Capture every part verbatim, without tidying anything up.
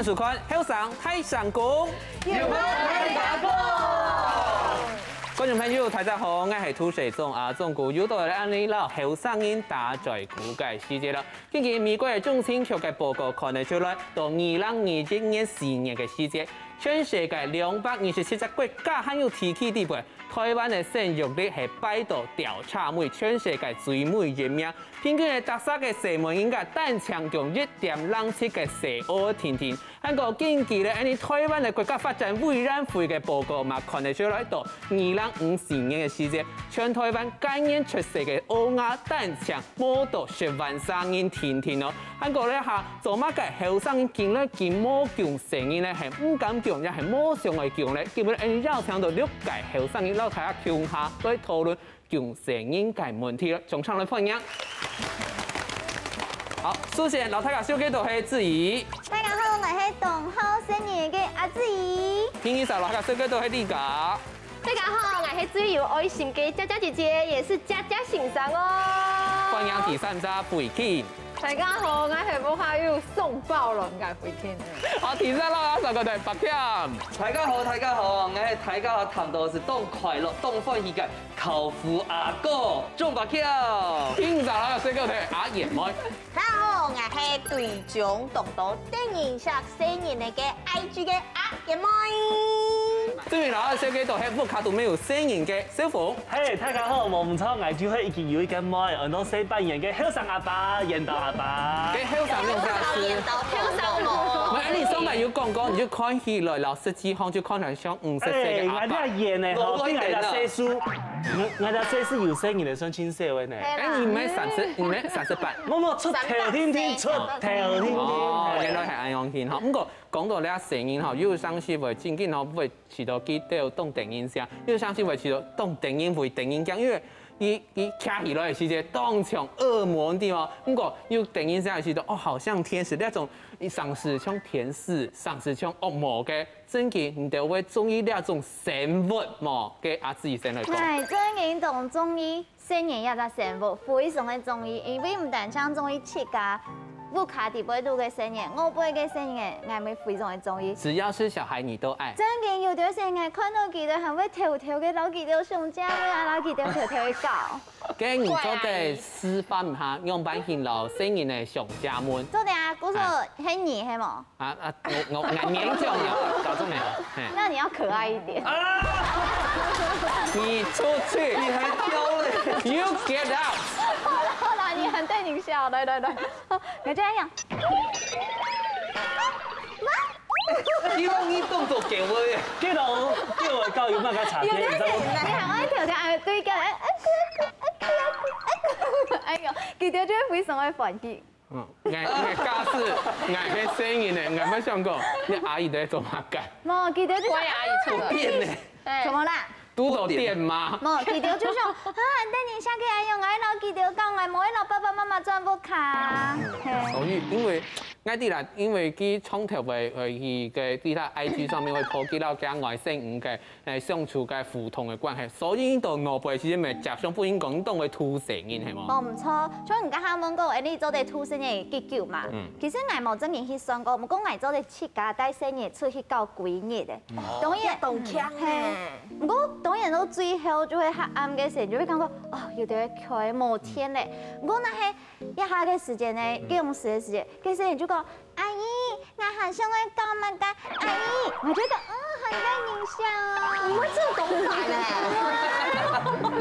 收看《後生大聲公》。有話大家講。觀眾朋友，大家好，𠊎係涂水忠阿忠哥，又到了恁呢摎後生人打嘴鼓个時節了。根據美國个中情局个報告看得出來，到二零二一年四月个時節，全世界兩百二十七隻國家還有地區底背，台灣个生育率係排到調查尾全世界最尾一名。 平均个逐儕个細妹人家單淨降一點零七个細孲定定。還過根據咧，恁呢台灣个國家發展委員會个報告嘛，看得出來到二零五四年个時節，全台灣該年出世个孲仔單淨無到十萬儕人定定哦。還過咧哈，做麼个後生人竟然佢無降細人咧，係毋敢降，也係無想愛降咧？今日恁呢邀請到六個後生人摎大家共下來討論 降細人个問題了，掌聲來歡迎。好，首先摎大家紹介到係子怡。大家好，𠊎係當好細人个阿子怡。第二儕摎大家紹介到係麗嘉。大家好，𠊎係最有愛心个佳佳姐姐，也是佳佳先生哦。歡迎第三儕慧卿。 大家好，𠊎係屋下有送包卵个慧卿。好，第三儕摎大家紹介到係柏謙。大家好，大家好，𠊎係大家談到係當快樂、當歡喜个巧虎阿哥鍾柏謙。第五儕摎大家紹介到係阿燕妹。大家好，𠊎係對中當多得人惜細人仔个I G个阿燕妹。最尾摎大家紹介到係屋下肚乜有細人个小鳳。 嘿，大家好，無毋著，𠊎就係已經有一個妹，安到細半年个後生阿爸，緣投阿爸。該後生用啥字？後生無？毋係，你上擺有講過，你就看起來摎實際上就看起來像五十歲个阿爸。哎，𠊎這緣呢，吼，比𠊎這歲數，𠊎這歲數有細人仔算輕小个呢。哎，你毋係三十，你毋係三十八。無無，出頭定定，出頭定定。哦，原來係恁樣形吼。毋過講到這細人吼，有當時會正經吼，會 試著佢兜當得人惜，有當時會試著當得人畏、得人驚，因為佢、佢徛起來个時節，當像惡魔，對無？毋過又得人惜个時節，哦，好像天使，這種有當時像天使，有當時像惡魔个，正經你兜會中意這種生物無？該阿子怡先來講。𠊎正經當中意 細人這隻生物非常个中意，因為毋單淨中意自家屋下底背肚个細人，外背个細人，𠊎乜非常个中意。只要是小孩，你都愛。正經有兜細人，看到佢兜還會偷偷个摎佢兜相借尾啊，摎佢兜偷偷个搞。該你做得示範下，仰般形摎細人仔相借尾？做得啊，故所係你係無？ 啊啊，𠊎、𠊎、𠊎勉強了，搞錯沒有？嘿。那你要可愛一點。啊！你出去！你還挑嘞！You get out！好了好了，你很得人惜，來來來，你這樣。你讓你動作給我耶！這種給我搞有麼个差別？有點險，你還愛挑挑，哎，對个，哎哎哎哎哎哎哎，哎呦，佢兜就會非常个歡喜。 嗯，𠊎、𠊎假使𠊎係細人仔，𠊎會想講，你阿姨在做麼个？無，佢兜就想，乖阿姨出來。變呢？對。怎麼啦？堵到電嗎？無，佢兜就想，啊，等一下个，哎喲，𠊎愛摎佢兜講，𠊎無愛摎爸爸媽媽轉屋下。嘿。所以，因為𠊎知啦，因為佢從頭尾，呃，佢个其他I G上面會po佢摎佢外甥女个 來相處个互動个關係，所以你到外背其實乜接上，不應講你當會渡細人，係無？無毋著，像你剛剛問過，哎，你做得渡細人幾久嘛？嗯。其實𠊎無正經去算過，毋過𠊎做得自家帶細人出去搞幾日个。哦。當然，當強呢。嘿。毋過當然到最後就會較暗个時間，就會感覺，哦，有兜開無電咧。毋過若係一下个時間呢，嗯。幾小時个時間，該細人就講， 阿姨，𠊎還想愛搞麼个？阿姨，𠊎就講，嗯，很得人惜哦。你會這種講法呢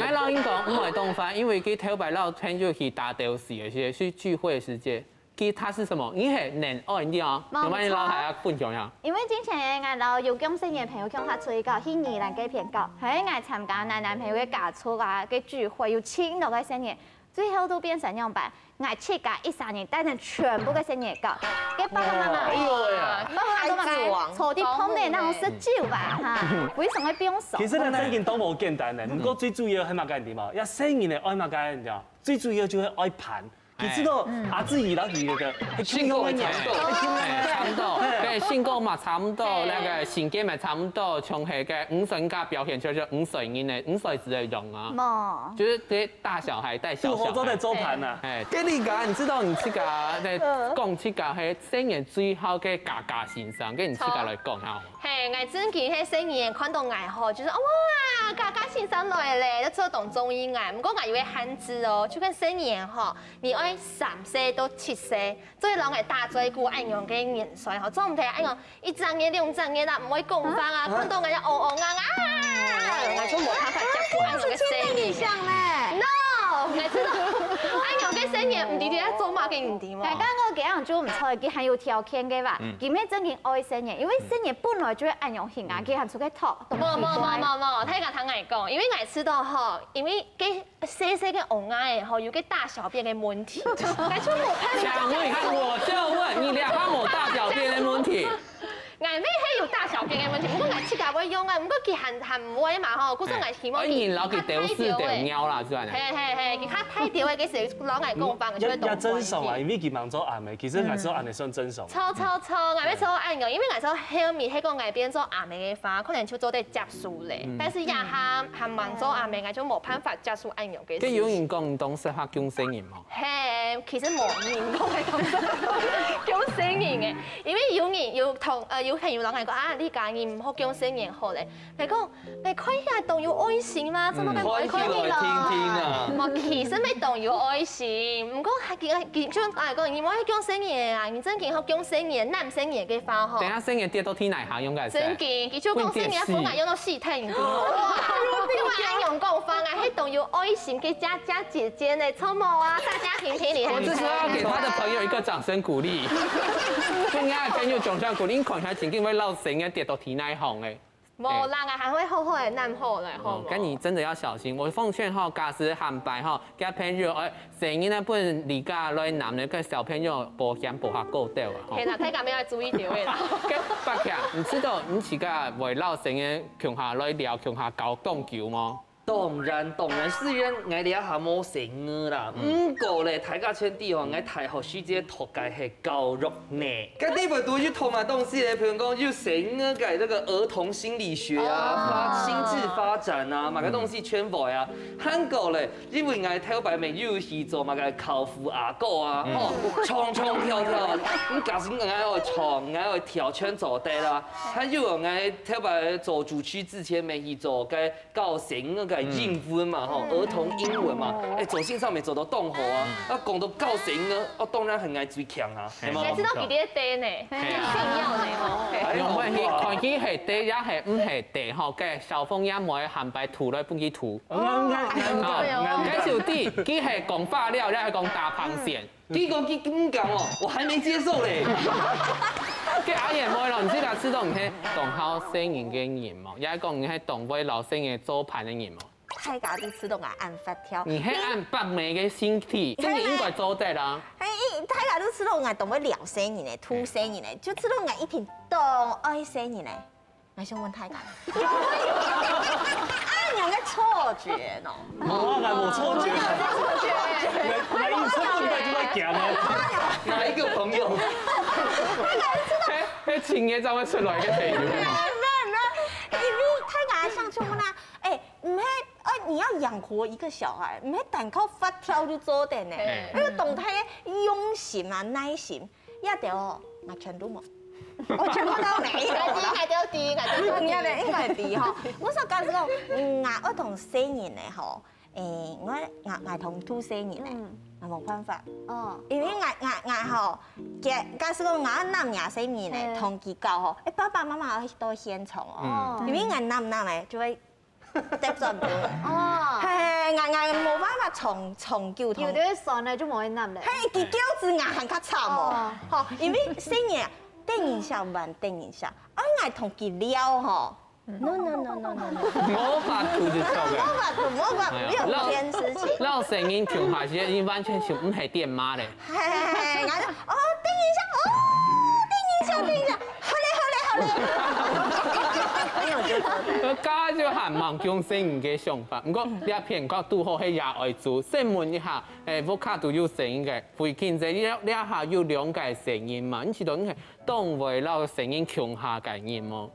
？𠊎摎你講，毋會當煩，因為佢頭擺摎朋友去打鬥敘个時節，去聚會个時節，佢他是什麼？你係能愛你哦，無錯。有沒有摎大家分享呀？因為之前𠊎摎有共細人个朋友共下出去搞，去宜蘭該片搞，還有𠊎參加𠊎男朋友个家族啊，个聚會，有盡多个細人，最後都變成樣般。 𠊎自家一儕人帶等全部个細人搞，該爸爸媽媽，哎喲喂啊！爸爸媽媽坐在旁邊，然後食酒吧，哈，非常个放鬆。其實呢，正經都無簡單呢，毋過最主要係麼个，你知無？這細人仔愛麼个，你知無？最主要就係愛伴。你知道阿志姨老弟那个，性格也差不多，哎，差不多，對，性格嘛差不多，那個性格嘛差不多，從那個五歲人家表現出來就五歲人的五歲子的樣啊，無，就是這大小孩帶小小孩，都好做在周盤呐。哎，這裡啊，你知道你這個在講這個係生年最好的嘎嘎先生，跟你這個來講哈。嘿，𠊎真經係生年看到𠊎吼，就係哇，嘎嘎先生來咧，就做當中意𠊎。毋過𠊎有個限制哦，就跟生年吼，你愛三歲到七歲， 做老人打嘴鼓恁樣个年歲吼，做毋得恁樣一隻月兩隻月啦，毋會講話啊，看到𠊎就哦哦啊啊，𠊎就無辦法接受恁樣个細人。像呢。No，𠊎知道，恁樣个細人毋知你在做麼个，你知無？哎，剛剛佢恁樣就毋錯，佢還有條件个吧？佢乜真經愛細人，因為細人本來就會恁樣型啊，佢還出去討。無無無無無，大家聽𠊎講，因為𠊎知道吼，因為个 細細个嬰兒仔吼，有个大小便个問題，該就無辦法。想問一下，我就問你，兩下無大小便的問題。𠊎乜係有大小便个問題，毋過𠊎自家會用啊，毋過佢還還毋會嘛吼，故所𠊎希望哎，你老佢丟屎丟尿啦，是吧？嘿嘿嘿，佢較大條个，其實老𠊎講法，就會懂也真熟啊，因為佢忙做阿妹，其實還是有恁樣算真熟。超超超，𠊎乜超愛用，因為𠊎超後面，係講𠊎變做阿妹个話，可能就做得接受咧。但是這下還忙做阿妹，𠊎就無辦法接受恁樣。 該有人講你當適合降細人無？嘿，其實無人講𠊎當適合降細人个，因為有人有同呃有朋友摎𠊎講啊，你家人毋好降細人好咧。𠊎講，𠊎看起來當有愛心嘛，怎麼會無愛心？看起來聽聽啊。無，其實乜當有愛心，毋過還佢佢就來講，你莫去降細人啊，你真經好降細人，男細人个話吼。等下細人跌到地泥下，應該係。真經，佢就講細人分𠊎用到死體，你知無？哇！ 用恁樣講法啊，係當有愛心个佳佳姐姐呢，錯無啊？大家評評理。我這時候要給他的朋友一個掌聲鼓勵，應該朋友掌聲鼓勵，你看起來真經會老細人跌到地泥項欸。無啦，還會好好个，恁好了，好無？該你真的要小心。我奉勸吼，假使喊白吼，叫朋友哎，細人呢，分離家來南呢，个小朋友保險保下夠掉啊。吼。係啦，大家乜愛注意點位啦。該白強，你知道你自家會老細人共下來尞，共下搞當久無？ 當然，當然，雖然𠊎這下無細人啦，毋過咧，大家全知吼，𠊎大學時節讀个係教育呢。該裡背都有讀麼个東西咧，譬如講有細人个這個兒童心理學啊、發心智發展啊，麼个東西全部啊。還過咧，因為𠊎頭擺乜有去做麼个高爾夫啊，吼，唱唱跳跳，你假使𠊎愛唱，𠊎愛跳全做得啦。還有𠊎頭擺做主持之前，乜去做該 教細人个英文嘛，吼，兒童英文嘛，哎，做先生乜做到當好啊，啊，講到教細人个，哦，當然係𠊎最強啊，係無？你還知道佢在對呢，係啊。一定要呢，吼。哎呀，用問題，看佢係對也係毋係對，吼，該小鳳也無會喊白吐來分佢吐。嗯，嗯，嗯，嗯，嗯，該就對，佢係講話了，也係講打旁線。 結果佢毋敢哦，我還沒接受咧。該阿燕妹咯，你自家知道你係當好細人个人無？也係講你係當會摎細人做伴个人無？大家都知道𠊎恁發跳。你係恁發黴个身體，這你應該做得啦。哎，大家都知道𠊎當會尞細人个，渡細人个，就知道𠊎一定當愛細人个。 𠊎想問大家，恁樣个錯覺喏？無啊，𠊎無錯覺。𠊎，𠊎一出門就會驚啊。哪一個朋友？該，該情節正會出來个朋友。沒有，沒有，沒有，因為大家想出門啊，哎，毋係，哎，你要養活一個小孩，毋係單靠發跳就做得呢。哎，懂得用心啊，耐心。 這兜哦，𠊎全都無。我全部都沒有。𠊎知，𠊎都知，𠊎都知。你也應該知吼。我所講係講，嗯，𠊎愛同細人个吼，誒，𠊎，𠊎，𠊎同渡細人个，嗯。𠊎無辦法。哦。因為𠊎，𠊎，𠊎吼，假，假使講𠊎愛揇若細人个，嘿。同佢搞吼，誒，爸爸媽媽愛到現場哦。哦。因為𠊎揇揇个就會 得轉本。哦。嘿，𠊎，𠊎無辦法長，長久同。有兜酸个就無會揇咧。嘿，佢噭仔𠊎還較慘哦。哦。吼，因為細人，得人惜還得人惜，愛𠊎同佢尞吼。No no no no no no。無法度就錯个。無法度，無法度，哎呀，沒有這件事情。摎，摎細人共下時，你完全就毋係爹媽咧。嘿，𠊎就，哦，得人惜，哦，得人惜，得人惜，好咧，好咧，好該就還蠻共生人个想法。毋過這片較堵好係也愛做，先問一下，誒，屋下都有生人个，附近這這下有兩個生人嘛，你知道你係當會摎生人共下个人無？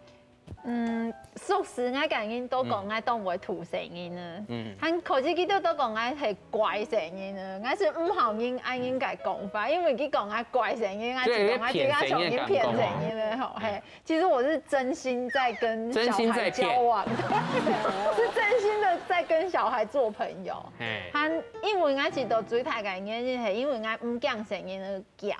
嗯，熟識𠊎个人都講𠊎當會渡生人啊。嗯，還可是佢兜都講𠊎係怪生人啊，𠊎係毋好應恁樣个講法，因為佢講𠊎怪生人，𠊎就講𠊎自家像人騙生人啊，吼，嘿。其實我是真心在跟小孩交往，是真心的在跟小孩做朋友。還因為𠊎知道最大个原因係因為𠊎毋驚生人个噭。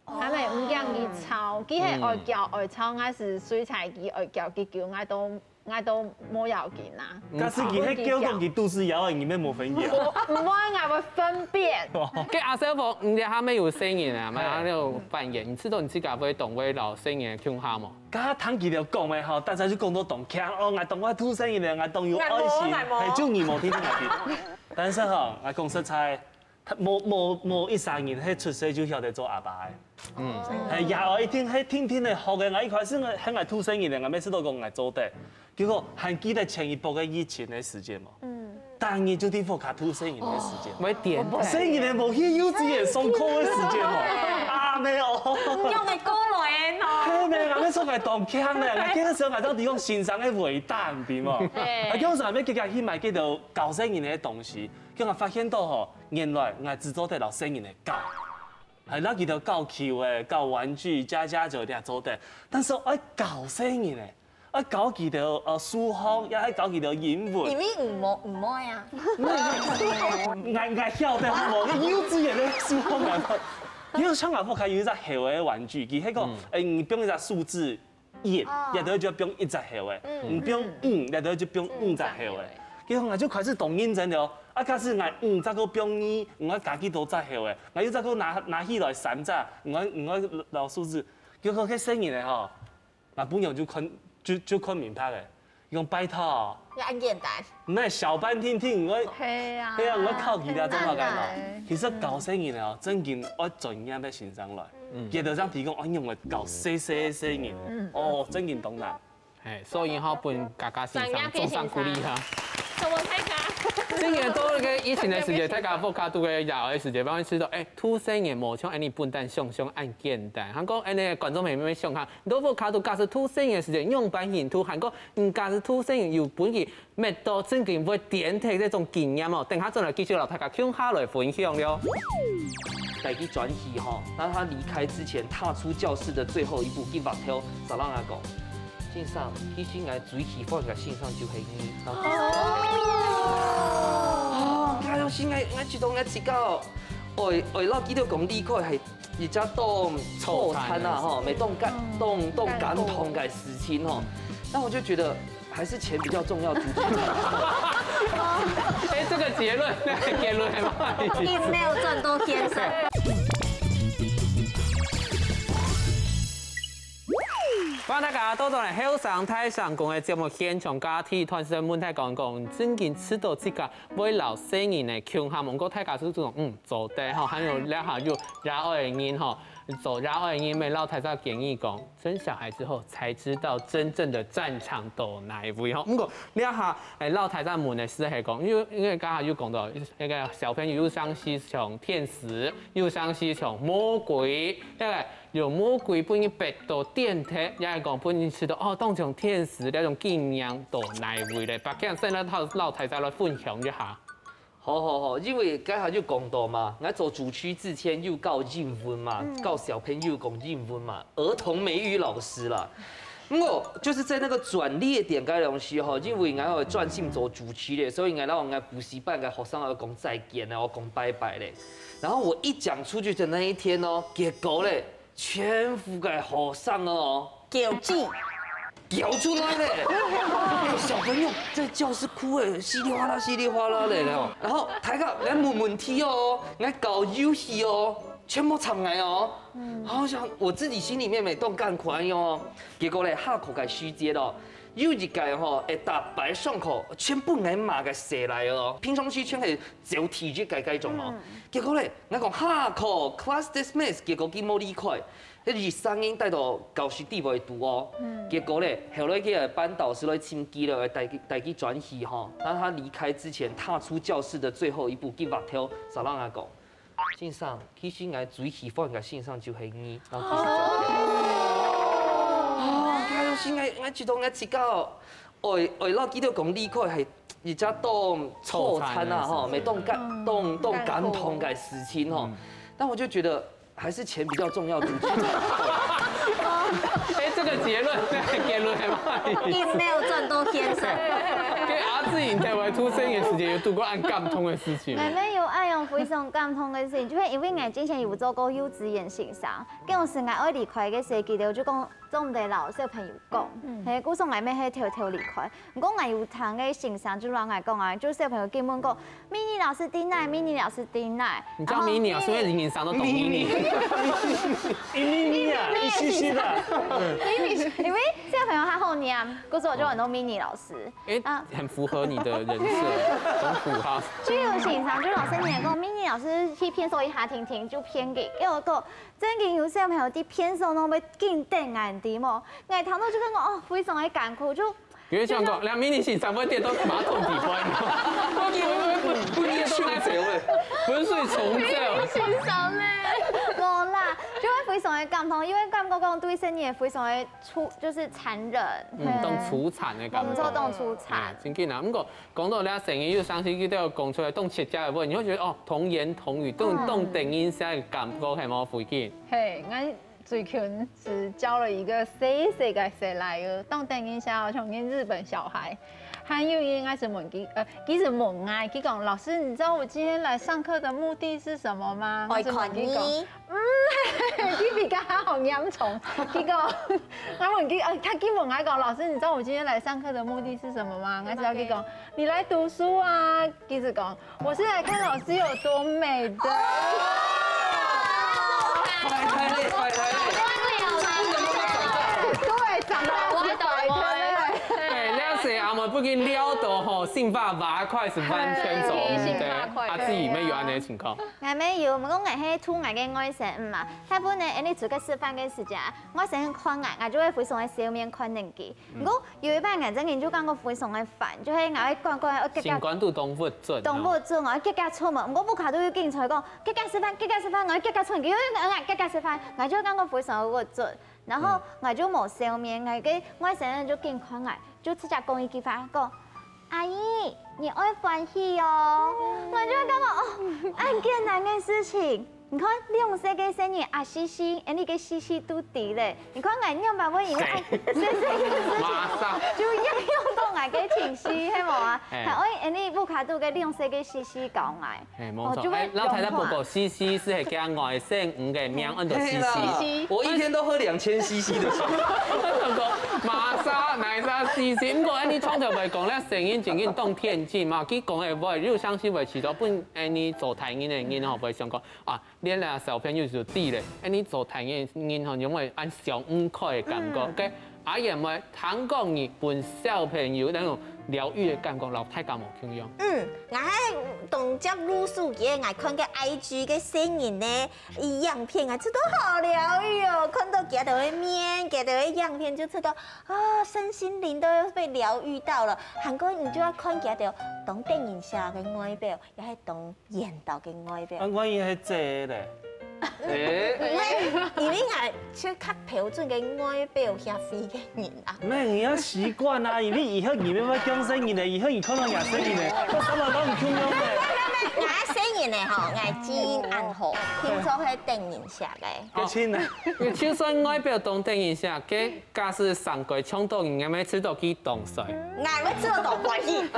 他們毋驚佢吵，佢係愛噭愛吵，𠊎係隨在佢愛噭幾久，𠊎都𠊎都無要緊啊。假使佢係噭講佢肚屎枵，你乜無分別。毋會，𠊎會分辨。該阿小鳳，你這下乜有生人啊？嘛，你有扮演，你知道你自家會當會摎生人共下無？剛剛聽佢兜講个吼，大家就講到當強哦，𠊎當會渡生人了，𠊎當有愛心，係就你無聽聽𠊎聽。但是吼，𠊎講實在。 無無無一儕人係出世就曉得做阿爸个。嗯，係也愛一定係定定个學个。𠊎一開始𠊎係𠊎渡生人个，𠊎每次都講𠊎做得。結果還記得前一波个疫情个時節無？嗯，當日就在屋下渡生人个時節。會點生人个無去幼稚園上課个時節無？啊，沒有。用个過來喏。係咩？𠊎那時候還當強呢，𠊎記得時候還到底用先生个偉大，你知無？啊，叫啥物？結果去買幾多搞生人个東西，結果發現到吼。 原來𠊎只做得摎生人仔搞，還摎佢兜搞球仔、搞玩具，加加酒這做得。但是愛搞生人仔，愛搞佢兜呃數學，也愛搞佢兜英文。因為毋無毋愛啊。𠊎𠊎曉得無，幼稚園个數學𠊎無。因為像𠊎屋下有一隻猴仔玩具，佢係講，誒，你放一隻數字， 一，這兜就放一隻猴仔，你放五，這兜就放五隻猴仔。結果𠊎就開始當認真了。啊，假使𠊎五再過放二，𠊎愛加幾多隻猴仔？𠊎又再過拿拿起來三隻，𠊎𠊎摎數字。結果該細人仔吼，𠊎餔娘就看就就看明白了，佢講拜託。 也恁簡單。那小半天天，𠊎係啊，係啊，𠊎考佢了，做麼个呢？很難欸。其實搞細人仔哦，正經愛專業个先生來，佢就正提供，哎，用來搞細細細人，哦，正經當難。哎，所以吼，分家家先生掌聲鼓勵哈。什麼太難？今年到那個疫情的時節，大家屋下肚个枵个時節，慢慢知道，哎，渡細人無像恁呢本旦想像恁簡單。還過恁呢，觀眾朋友們想下，你到屋下肚假使渡細人个時節，樣般形渡，還過你假使渡細人有本事 搣到正經會顛倒這種經驗哦，等下轉來繼續摎大家共下來分享了。帶佢轉去吼，那他離開之前踏出教室的最後一步，佢目頭就摎𠊎講：「先生，其實𠊎最喜歡个先生就係你。」哦，該種時𠊎𠊎知道𠊎自家哦，愛愛摎佢兜講離開係一隻當錯餐啊吼，乜當感當當感動个事情吼。那我就覺得 還是錢比較重要，主持人。哎，這個結論，那個結論還蠻好。並沒有賺多先生。歡迎大家到轉來後生大聲公个節目現場，家庭團體問大家講，正經知道自家會摎細人仔共下，毋過大家就講，嗯，做得吼，還有這下有熱愛个人吼，做熱愛个人，乜摎大家建議講， 生小孩之後才知道真正的戰場在哪一位吼。毋過這下，哎，摎大家問个係係講，因為因為剛剛有講到，那個小朋友又像是像天使，又像是像魔鬼，那個有魔鬼分你逼到顛倒，也係講分你知道哦，當像天使那種經驗在哪一位咧？把這樣先摎摎大家來分享一下。 好好好，因為剛才就講到嘛，𠊎做主持之前有教英文嘛，教小朋友講英文嘛，兒童美語老師啦。毋過就是在那個轉捩點該東西吼，因為𠊎愛專心做主持咧，所以𠊎摎𠊎補習班个學生愛講再見咧，愛講拜拜咧。然後我一講出去的那一天哦，結果咧，全部个學生哦， 噭嘴。噭出來咧！小朋友在教室哭欸，稀里嘩啦稀里嘩啦咧吼。然後大家來問問題哦，來搞遊戲哦，全部參來哦。然後像我自己心裡面乜當感慨哦。結果咧，下課个時節哦，有一个吼，會逐擺上課全部𠊎罵个細倈仔哦，平常時全係走體育个該種哦。結果咧，𠊎講下課，class dismissed，結果佢無離開，佢一儕人帶到教室底背堵哦。結果咧，後來佢个班導師來尋佢了，帶佢帶佢轉去吼，當他離開之前，踏出教室的最後一步，佢目頭煞摎𠊎講：「先生，其實𠊎最喜歡个先生就係你。」然後繼續走開。哦，該時𠊎𠊎覺得𠊎自家愛愛摎佢兜講離開，係一隻當挫殘啊吼，乜當感當當感動个事情吼。但我就覺得還是錢比較重要，主持人。哎，這個結論，這個結論還蠻一秒賺到天上。跟阿志你在外出生的時間有度過恁感動的事情。𠊎乜有恁樣非常感動个事情，就係因為𠊎之前有做過幼稚園先生，該時𠊎愛離開个時節，佢就講做毋得摎小朋友講，係，故所𠊎乜係偷偷離開。毋過𠊎有聽个先生就摎𠊎講啊，就小朋友根本講，Mini 老師在哪？Mini 老師在哪？你叫 Mini 啊，所以人生都懂 Mini。一咪咪啊，一西西的。因為小朋友較好念，故所就很多 Mini 老師。哎，很符合你的人設，很符合。就有先生就老師你講，Mini 老師去便所一下定定就騙佢，因為我講正經有小朋友在便所內會緊等眼的嘛，𠊎聽到就感覺哦非常的艱苦，就比如像講，兩 Mini 先生會跌到馬桶底部，會跌到那個，不是水沖走。先生呢，無啦，就會非常的感動，因為感覺講對細人仔非常的出，就是殘忍，嗯，當出產的感覺。我們做當出產。真緊啊！不過講到這細人，又相信佢都有講出來，當直接的話，你會覺得哦，童言童語，當當等一下的感覺，係無？附近。嘿，俺最近是交了一個細細个細倈仔，當等一下，好像跟日本小孩。還有一個，俺是問佢，呃，佢是問俺，佢講：「老師，你知道我今天來上課的目的是什麼嗎？」愛看你。嗯，佢比較好嚴重。佢講，俺問佢，呃，他佢問俺講：「老師，你知道我今天來上課的目的是什麼嗎？」俺就摎佢講：「你來讀書啊。」佢就講：「我是來看老師有多美的。」壞倈仔，壞倈仔。對，長大是壞倈仔。哎，這細阿妹不過撩到吼，心花花開始完全走，哎心花開對，啊，自己沒有恁樣的情況。𠊎乜有，毋過𠊎係渡𠊎个外甥嘛，大部分呢，恁樣出去食飯个時間，外甥看𠊎，𠊎就會非常个笑面看等佢。毋過有一擺𠊎正經就感覺非常个煩，就係𠊎會趕趕，我急急心肝肚當鬱卒。當鬱卒，𠊎急急出門，毋過屋下肚又緊催講，急急食飯，急急食飯，𠊎急急出門，佢又講𠊎急急食飯，𠊎就感覺非常个鬱卒。然後𠊎就無笑面，𠊎个外甥就緊看𠊎，就直接講一句話，講：「阿姨，你愛歡喜哦。」𠊎就感覺哦，恁艱難个事情。你看，兩歲个細人阿西西，恁樣个西西都知咧。你看𠊎仰般會因為恁細細个事情，馬上。就影響到𠊎个情緒，係無啊？哎還愛恁樣屋下肚个兩歲个西西教𠊎。哎，無錯。哦就會哎，老太太融化婆婆西西是係佢外甥女个名，安到西嘿啦西。我一天都喝兩千C C的水。馬莎、奶莎、西西，毋過恁樣創頭會講咧，細人正經當天真嘛，佢講个話，你有相信會試著分恁樣做大人个人吼，會想講啊，連啊小朋友就知咧，恁樣做大人个人吼，因為恁想毋開个感覺，OK？阿燕妹，聽講你分小朋友那種療癒的感覺，摎大家無共樣。嗯，𠊎係當接入手个，𠊎看个IG个細人呢，影片啊，覺得好療癒哦！看到佢兜个面，佢兜个影片就覺得啊，身心靈都被療癒到了。還過你就要看佢兜當得人惜个外表，也係當緣投个外表。啊，萬一係姐咧？哎，因為，因為𠊎就較標準个外表協會个人啊。毋係，你要習慣啊，因為以後你要不要降生你呢？以後你看到亞生你呢？我上來幫你共樣呢。𠊎細人呢吼，𠊎基因恁好，聽說係得人惜个。該親啊，就算外表當得人惜，該假使生過衝到人家，乜知道佢當衰。𠊎會知道當歡喜，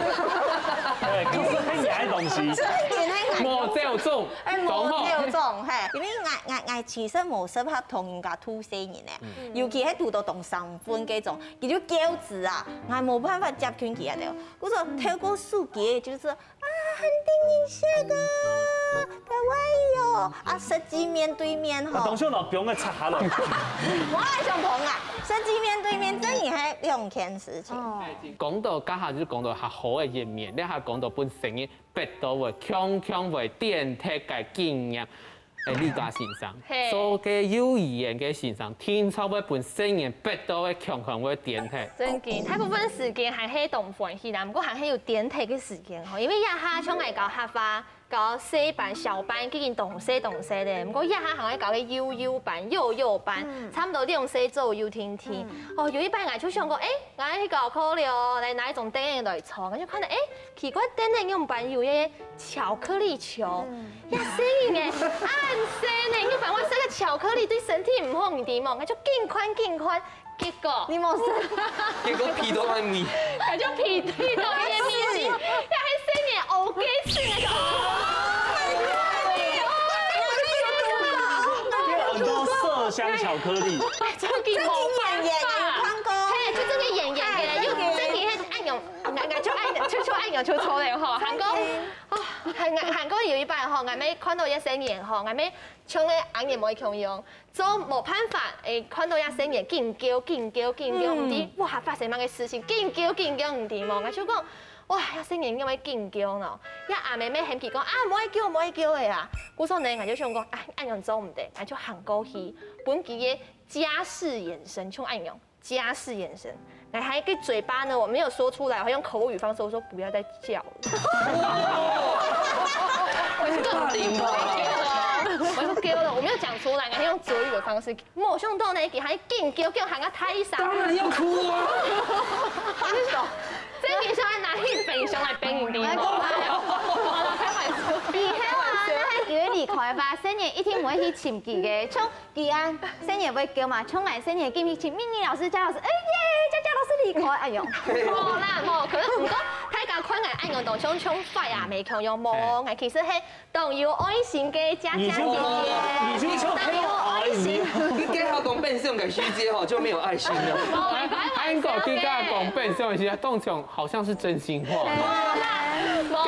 哎，可是很矮的東西。真个係𠊎。無走中，哎，當好。無走中，嘿，因為𠊎𠊎𠊎其實無適合同人家渡細人呢，尤其係渡到當生份該種，佢就噭眵啊，𠊎無辦法接近佢啊，對。故所透過手機，就是啊，肯定認識个，別懷疑哦。啊，實際面對面吼，啊，當時老公个插下來。我愛上碰啊，實際面對面真的係兩件事情。哦，講到這下就講到較好个一面，這下講到分細人逼到會強強會點頭个經驗。哎，李家先生，嘿，做个幼兒園个先生，定著會分細人逼到會強強會點頭。真个，大部分時間還係當歡喜啦，毋過還係有點頭个時間吼，因為這下像𠊎教客話，教細班、小班，已經當細當細咧，毋過這下還愛教个幼幼班、幼幼班，差毋多兩歲左右定定。哦，有一擺𠊎就想講，哎，𠊎去教課了，來拿一張凳仔來坐，𠊎就看到，哎，奇怪，凳仔仰般有个巧克力球， 呀，細人仔，恁細呢，你幫我食个巧克力對身體毋好，你知無？𠊎就緊看緊看，結果你無食。結果鼻到愛咪。𠊎就鼻，鼻到愛咪，呀，還細人，OK，是那種。很多麝香巧克力。哎，這個真的演員有看過。嘿，就這個演員个，又這個還愛用，𠊎𠊎就愛，就就愛用就錯了吼，韓國。 哦，還還還過有一擺吼，𠊎乜看到一細人吼，𠊎乜像个恁樣無共樣，就無辦法，誒，看到一細人緊噭緊噭緊噭，毋知哇發生麼个事情，緊噭緊噭，毋知無？𠊎就講，哇，一細人仰會緊噭呢？一阿姆乜喊佢講啊，毋愛噭，毋愛噭个啊。故所呢，𠊎就想講，啊，恁樣做毋得，𠊎就行過去，分佢个家事眼神，像恁樣。 家事眼神。然後還跟嘴巴呢，我沒有說出來，我用口語方式，我說不要再叫了。我就跟我就給了，我沒有講出來，然後用嘴語的方式，沒有用到那一點，還緊叫，叫喊個大聲。當然要哭啊！這個是要拿去冰箱來冰一冰。以後啊，那還以為你開發，生年一定不會去請幾個，從 佢恁細人會噭嘛，像𠊎細人緊去尋咪咪老師、佳老師，哎耶，佳佳老師你可愛喲。無啦，無，可能毋過大家看𠊎恁樣當像像壞啊，無共樣無，𠊎其實係當有愛心个佳佳姐姐，你就你就當有愛心。你跟他講變相个細節吼，就沒有愛心了。無，開玩笑个。還講佢跟他講變相个細節，當像好像是真心話。無啦，無，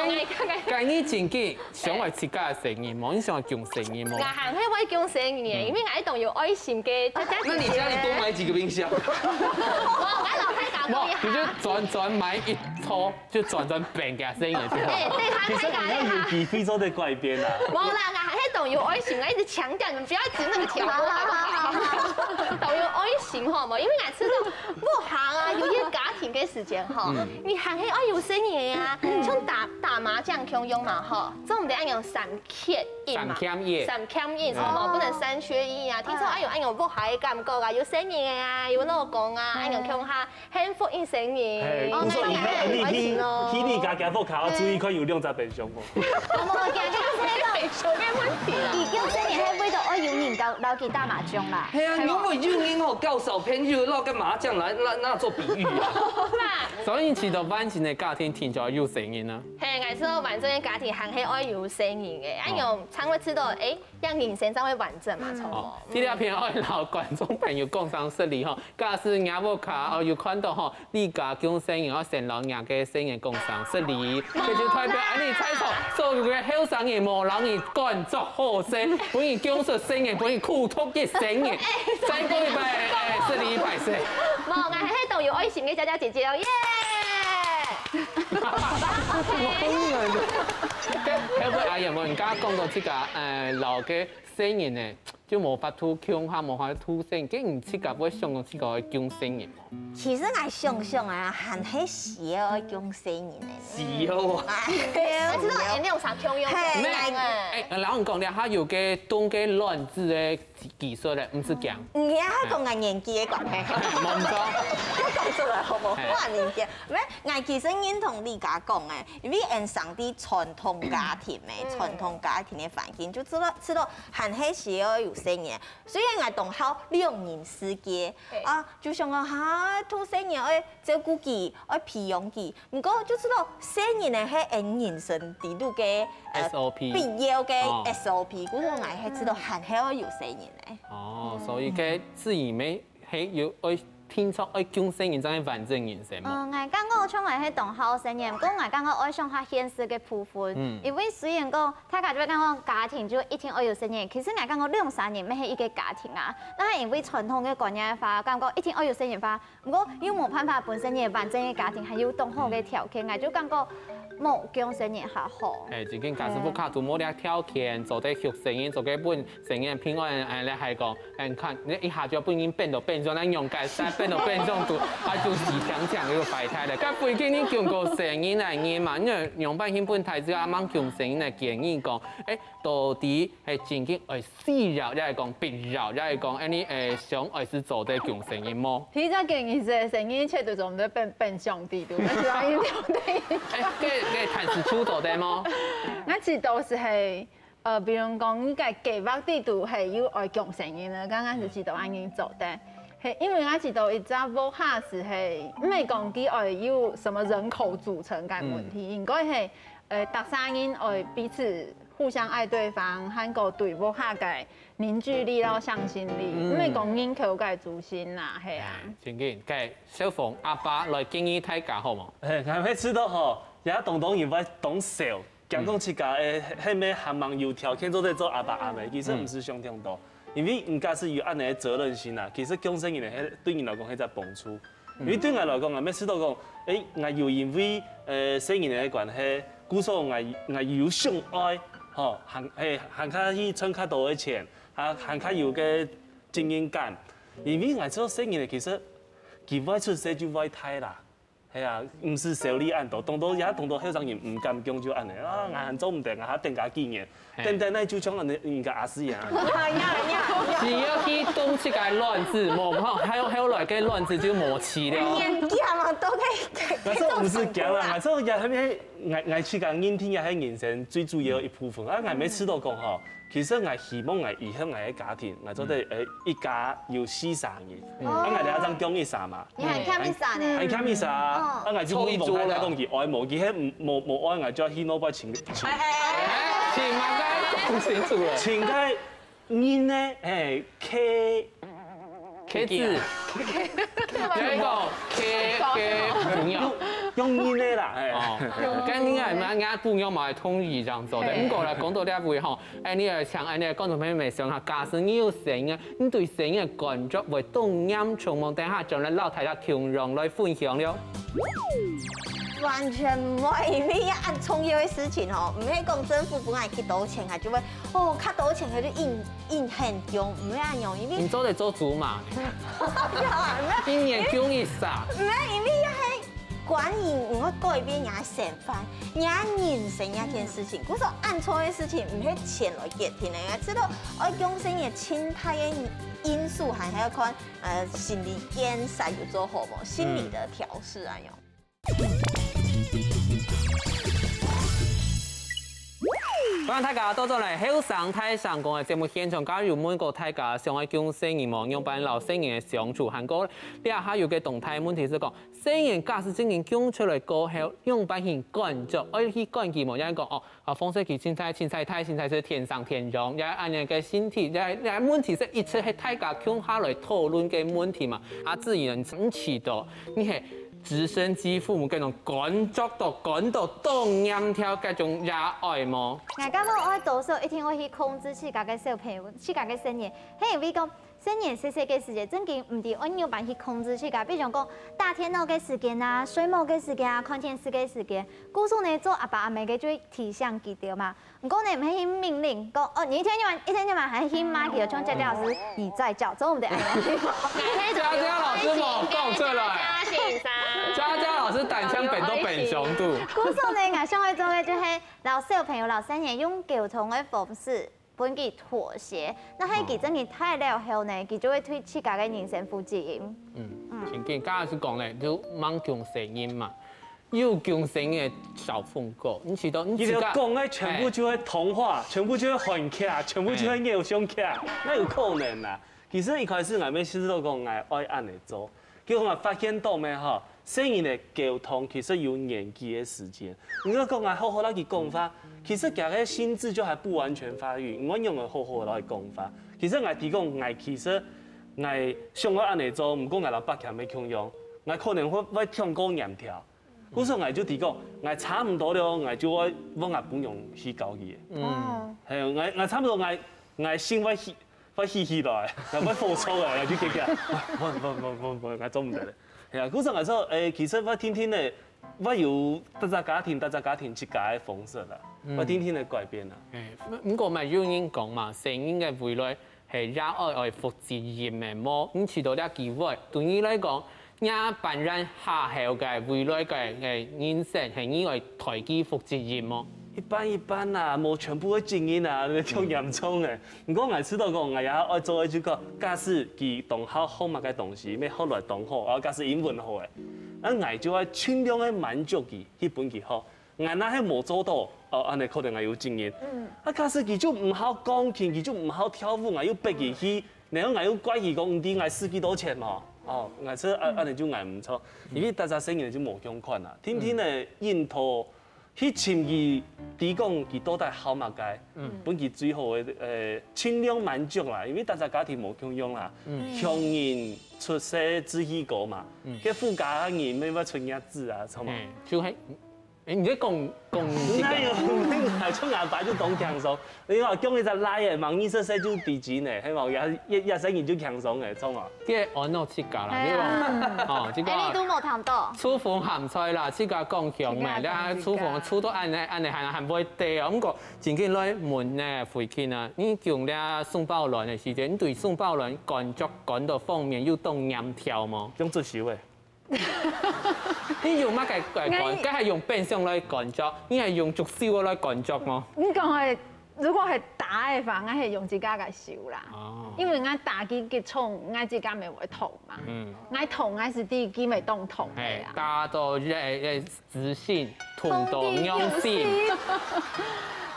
跟你緊緊 想愛自家个細人無？你想愛降細人無？𠊎還係會降細人，因為𠊎當有愛心个。佳佳姐姐。那你家裡多買幾個冰箱？無，𠊎老太太講一下。無，你就轉轉買一套，就轉轉變給細人就好。哎，對，他其實你要有機會做得改變啊。無啦，𠊎還係當有愛心，𠊎一直強調你們不要指那個條目好不好？當有愛心吼，無，因為𠊎知道屋下啊，有一個家庭个時間吼，你還係愛有細人啊，像打打麻將共樣嘛吼。 總毋得恁樣三缺一嘛，三欠一。三欠一，吼，不能三缺一啊。聽說哎喲，恁樣屋下个感覺啊，有細人个啊，有老公啊，恁樣共下幸福一生人。嘿，毋錯，以後你去去你家家屋下，注意看有兩隻冰箱無？無無，家家係冰箱个問題啊。佢降細人係為著愛有人家摎佢打麻將啦。係啊，你會有人吼搞小朋友，摎个麻將來那那做比喻啊。所以你知道完整个家庭定著愛有細人啊。 嘿，𠊎係完整个家庭還係愛有細人个，恁樣正會知道，誒，樣人生正會完整嘛，著無？哦，這條片愛摎觀眾朋友講聲失禮吼，假使若屋下哦有看到吼，你家降細人，愛先摎若个細人講聲失禮，這就代表恁呢在座所有个後生人無摎你管足好勢，分你降出細人，分你苦讀一生人。再過一擺，誒，失禮，敗勢。無，𠊎還係當有愛心个佳佳姐姐哦，耶！ 該該位阿姨無，你剛剛講到自家，呃，摎个細人呢，就無法度共下，無法度細人，該你自家會想到自家會降細人無？其實𠊎想想啊，還係需要降細人个。需要啊。哎，知道恁樣有啥共樣？嘿，哎，然後你講了，佢有个動个卵子个 技術咧，毋使驚。你還講𠊎年紀个關係，無毋著。講出來好無？嘿。我年紀，毋係，𠊎其實認同你家講个，因為𠊎生在傳統家庭个，傳統家庭个環境，就知道知道還係需要有細人。雖然𠊎當好兩人世界啊，就想講哈，渡細人愛照顧佢，愛培養佢， 毋過就知道細人呢係𠊎人生裡肚个，呃，SOP。必要个哦。SOP，故所𠊎係知道還係愛有細人呢。哦，所以个自己沒，嘿，有，愛定著愛降細人正係完整人生無？嗯，𠊎感覺像𠊎係當好細人，毋過𠊎感覺愛想較現實个部分。嗯。因為雖然講大家就會感覺家庭就一定愛有細人，其實𠊎感覺兩三人乜係一個家庭啊。但係因為傳統个觀念个話，感覺一定愛有細人話，毋過又無辦法分細人完整个家庭，還有當好个條件，𠊎就感覺無降細人較好。哎，正經，假使屋下都無這條件，做得畜細人，做得分細人平安，哎，你還講，哎，你看，你一下就分人變到變成恁樣，該變到變成都，啊，就死強強又壞忒了。該最近你降過細人个人嘛，你仰般去分大家阿嬤降細人个建議講，哎，到底係正經愛需要，也係講必要，也係講，哎，你，哎，想愛係做得降細人無？第一隻建議係，細人絕對做毋得變變上帝，對毋對？希望一定要對。哎，該該坦實出做得無？𠊎知道係係，呃，比如講，你个計劃裡肚係有愛降細人个，剛剛係知道恁樣做得。係，因為𠊎知道一隻屋下係係，毋係講佢愛有什麼人口組成个問題，應該係，呃，逐儕人愛彼此互相愛對方，還過對屋下个凝聚力摎向心力，毋係講人口个中心啦，係啊。哎，正經，該小鳳阿爸來建議大家好無？嘿，𠊎乜知道吼，也當多人會當愁，驚講自家誒，係毋係還吂有條件做得做阿爸阿姆，其實毋係想忒多，因為人家係有恁樣个責任心啊，其實降細人係對人來講係一隻幫助。因為對𠊎來講，𠊎乜知道講，誒，𠊎有因為誒細人个關係，故所𠊎𠊎有想愛，吼，還係還較去賺較多个錢，還還較有个責任感，因為𠊎知道細人其實佢會出世就會大啦。 係啊，毋係愁慮恁多，當多也當多後生人毋敢降就恁樣啊，𠊎還做毋得，𠊎還等加幾年，等等那就像恁樣人家阿四一樣。只要去動這個卵子，無吼，還有還有來个卵子就無去了。年紀嘛，都可以。那時候毋係講啦，那時候也還沒，𠊎𠊎自家認定也係人生最主要一部分。啊，𠊎每次都講吼，其實𠊎希望𠊎以後𠊎个家庭，𠊎做得誒一家有四儕人，啊，𠊎等下正降一儕嘛。 你還欠一儕呢？還欠一儕，啊，𠊎就問問大家講佢愛無，佢係無無愛，𠊎就去外背請請哎，請嘛，該講清楚了。請个人呢，嘿，K K字，有一個 K K 朋友。用人个啦，哎。哦，跟你愛嘛，人家朋友嘛同意這樣做的。不過來講到這位吼，哎，你也想，哎，你觀眾朋友們想下，假使你有細人，你對細人个感覺會當嚴重無？等下將來老太太共樣來分享了。完全毋會，因為恁重要个事情吼，毋係講政府分𠊎幾多錢，𠊎就會哦，較多錢，𠊎就應應很強，毋會恁樣，因為你做得做主嘛，不要啊，毋係一年降一儕。毋係，因為係觀念，你會改變人个想法，人个人生這件事情。故所恁重要个事情，毋係錢來決定个，知道愛降細人个心態个因素，還還要看呃心理建設有做好無，心理的調適啊有。 歡迎大家倒轉來後生大聲公个節目現場，今日有問過大家想愛降細人無？仰般摎細人个相處，還過這下有個當大問題係講，細人假使正經降出來過後，仰般去管教，愛去管佢無？也係講哦，啊，放細佢凊彩凊彩大，凊彩係天生天養，也恁樣个身體，也也問題係一直係大家共下來討論个問題嘛。啊，至於你知道，你係 直升機父母該種感覺到感到當黏條該種也愛無？𠊎感覺愛多少一定愛去控制自家个小朋友，自家个細人，係因為講細人細細个時節，正經毋知愛仰般去控制自家，比如講打電腦个時間啊、睡目个時間啊、看電視个時間，故所呢做阿爸阿姆个就會提醒佢兜嘛。 毋過呢，毋係去命令，講哦，你一天到晚，一天到晚還去罵佢，像佳佳老師，你在叫，做毋得恁樣。佳佳老師無講出來，佳佳老師單槍本都本雄度。故所呢，𠊎想愛做个就係摎小朋友、摎細人用溝通个方式，分佢妥協。那係佢真正大了後呢，佢就會對自家个人生負責任。嗯，正經，剛才係講咧，就吂降細人嘛。 又降細人个小朋友，你知道，你佢兜講个全部就係童話，全部就係韓劇，全部就係偶像劇，哪有可能啊？其實一開始𠊎乜試著講𠊎愛恁樣做，結果𠊎發現到咩吼，細人个溝通其實有年紀个時間。你若講𠊎好好摎佢講話，其實佢个心智就還不完全發育，𠊎仰會好好摎佢講話？其實𠊎提供𠊎其實，𠊎想愛恁樣做，毋過𠊎摎別儕無共樣，𠊎可能會會忒過嚴條。故所𠊎就提講，𠊎差毋多了，𠊎就愛問𠊎餔娘去教佢。嗯，係，𠊎𠊎差毋多，𠊎𠊎心會起會起起來，𠊎會火著个，𠊎就結結，毋毋毋毋毋，𠊎做毋得了。係啊，故所𠊎說，誒，其實會定定个，會有逐隻家庭逐隻家庭自家个方式啦，會定定个改變啦。誒，毋過嘛，有人講嘛，細人个未來 係也愛愛負責任个無？你試著這機會，對你來講，若扮演下後个未來个个人生，係你愛代佢負責任無？一半一半啦，無全部个責任啊，你忒嚴重个。毋過𠊎試著講，𠊎也愛做一句講，假使佢當好學麼个東西，愛學來當好，啊，假使英文好个，啊𠊎就愛盡量个滿足佢，去分佢學。 𠊎若係無做著，哦，恁樣可能𠊎有責任。啊假使佢就毋好鋼琴，佢就毋好跳舞，𠊎又逼佢去，然後𠊎又怪佢講毋知𠊎使幾多錢嘛，哦，𠊎係恁恁樣就𠊎毋著，因為逐隻細人就無共款啊，定定个引導去尋佢，知講佢到底好麼个，分佢最好个，呃，盡量滿足啦，因為逐隻家庭無共樣啦，窮人出世志氣高嘛，該富家人乜會出日子啊，著嘛。就係 誒，你在講講，哪有，𠊎像𠊎爸就當輕鬆。你看，降一隻倈仔，吂二十歲就知情呢，係無？也也也生意就輕鬆誒，著無？這安到自家啦，對無？哦，這个。哎，你都無聽到。廚房鹹菜啦，自家講香咩？你看廚房煮到恁樣恁樣還還會得哦。毋過正經來問呢，慧卿啊，你用這送包卵个時間，你對送包卵工作感到方面有當嚴條無？用做收尾。 你用麼个來感，該係用冰箱來感覺，你係用竹簫來感覺無？你講係，如果係打个話，𠊎係用自家个手啦。哦。因為𠊎打佢佢重，𠊎自家乜會痛嘛。嗯。𠊎痛，𠊎係知佢乜當痛个啊。係，打到這這自信，痛到良心。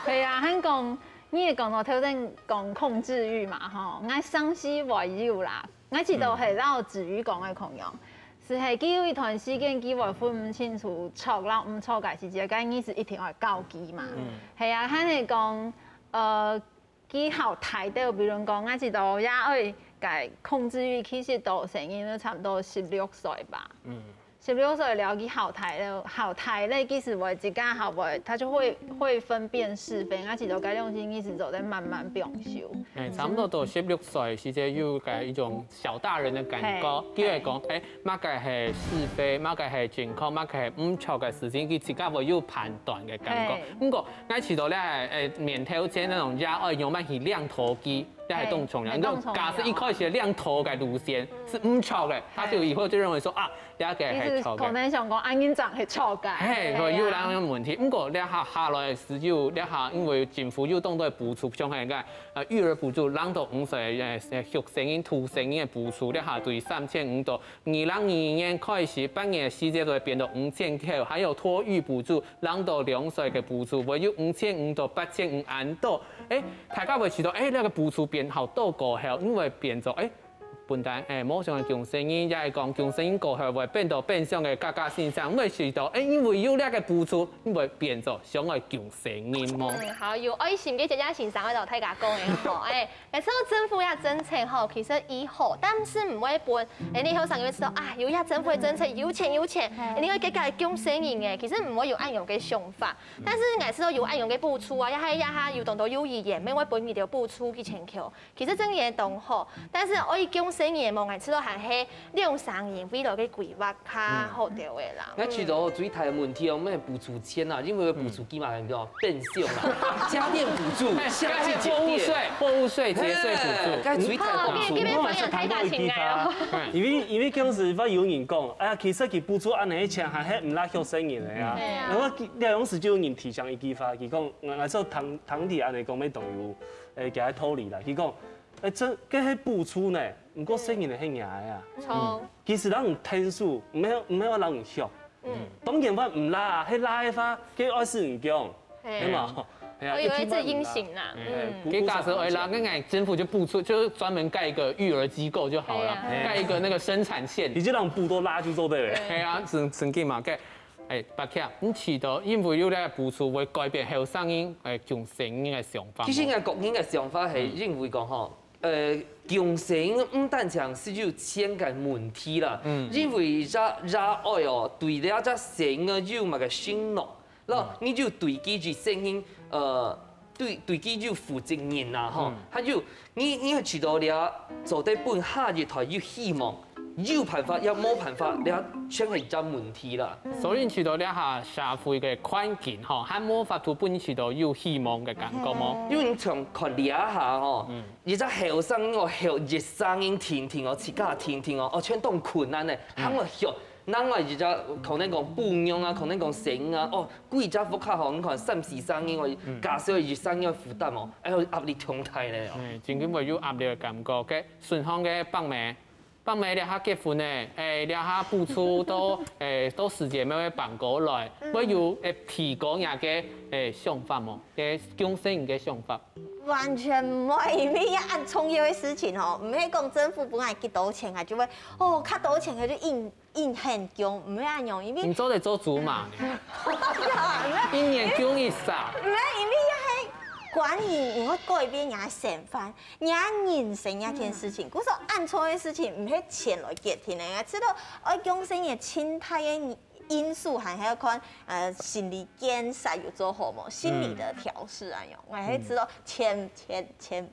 係啊，還講，你也講到頭先講控制慾嘛，吼，𠊎上司會有啦。 𠊎試著係摎子瑜講个共樣，就係佢有一段時間佢會分毋清楚著摎毋著个時節，該你係一定愛教佢嘛。係啊，還係講，呃，佢較大兜，比如講，𠊎試著也愛該控制慾，其實到細人仔差毋多十六歲吧。 十六歲了，佢較大了，較大了，其實會自家較會，他就會會分辨是非。啊試著該兩隻，其實做得慢慢變修。哎，差不多到十六歲時節，有个一種小大人的感覺，嘿，佢會講，哎，麼个係是非，麼个係正確，麼个係毋著个事情，佢自家會有判斷个感覺。嘿。毋過，𠊎試著咧，哎，面頭前那種也愛用慢去量頭佢，也係當重要。嘿，當重要。假使一開始量頭个路線是毋著个，他就以後就認為說啊， 這个係著个。意思可能想講，恁樣正係著个。嘿，係啊。有兩樣問題。毋過，這下下來係有，這下因為政府有當多補助，像係个，呃，育兒補助，零到五歲，呃，呃，畜生人、土生人个補助，這下對三千五到二零二二年開始，半年个時間就會變到五千塊，還有托育補助，零到兩歲个補助，會有五千五到八千五恁多。誒，大家會試著，誒，這个補助變好多過後，因為變做，誒， 本來，誒，無想愛降細人，也係講降細人過後會變到變相个價格先生，毋會試著，誒，因為有這个補助，毋會變做想愛降細人無？嗯，好，有愛心个姐姐先生愛同大家講个吼，誒，每次政府个政策吼，其實已好，但是毋會分，誒，你後生會試著啊，有這政府个政策，有錢有錢，誒，你會結果降細人誒，其實毋會有恁樣个想法。但是𠊎試著有恁樣个補助啊，也係也係有當多幼兒園，乜會分佢兜補助去全球。 其實正經當好，但是愛降細人無，𠊎試著還係兩三年未來个規劃較好兜个啦。𠊎試著最大个問題哦，毋係補助錢啊，因為補助金嘛，你知道，變相啦，家電補助、夏季節電，貨物稅、貨物稅、節稅補助。該最大个補助。哦，今天分享太大情愛哦。因為因為當時捌有人講，哎呀，其實佢補助恁樣个錢，還係毋罅畜細人个啊。嗯。然後這當時就有人提醒一句話，佢講，𠊎𠊎試著聽聽佢恁樣講，乜當有 誒，佢个道理啦。佢講，誒，這个係補助呢，毋過細人係𠊎个啊。著。其實人毋聽使，毋係毋係話人毋畜。當然話毋罅，係罅个話，該愛使毋降，係嘛？係啊，我以為這隱形啦。嗯，該假設愛罅，該政府就補助，就是專門蓋一個育兒機構就好了，蓋一個那個生產線。你就讓補到罅就做對了。係啊，神神經嘛，該 誒，白客，你試著因為有這个補助會改變後生人誒降細人个想法無？其實𠊎個人个想法係認為講吼，呃，降細人毋單淨係有錢个問題啦，因為爺爺哀哦，對這隻細人有麼个承諾，然後你就對佢一生人，呃，對對佢有負責任啊，吼，還有你你愛知道這做得分下一代有希望，有辦法也無辦法，這全係一隻問題啦。所以你知道這下社會个環境吼，還無法度分你知道有希望个感覺無？因為你像看這下吼，一隻後生哦，後一生人定定哦，自家定定哦，哦，全當困難呢，還會學。另外一隻可能講餔娘啊，可能講細人啊，哦，幾隻屋下吼，你看三四生人哦，家小一生人負擔哦，哎喲，壓力當大咧哦。哎，真正會有壓力个感覺。該順風个伯姆，伯姆這下結婚呢，哎，這下步數都，哎，都時節愛搬過來，會有哎提高若个哎想法無？个降細人个想法。完全毋會，因為恁重要个事情吼，毋係講政府分𠊎幾多錢，𠊎就會哦，較多錢，𠊎就應應現降，毋會恁樣，因為你做得做豬嫲呢，一年降一儕。毋係，因為這係關於你會改變你个想法、你个人生這件事情。故所恁重要个事情，毋係錢來決定个，知道愛降細人个心態个因素，還還要看呃心理建設有做好無，心理的調試啊，有，𠊎還知道錢錢錢。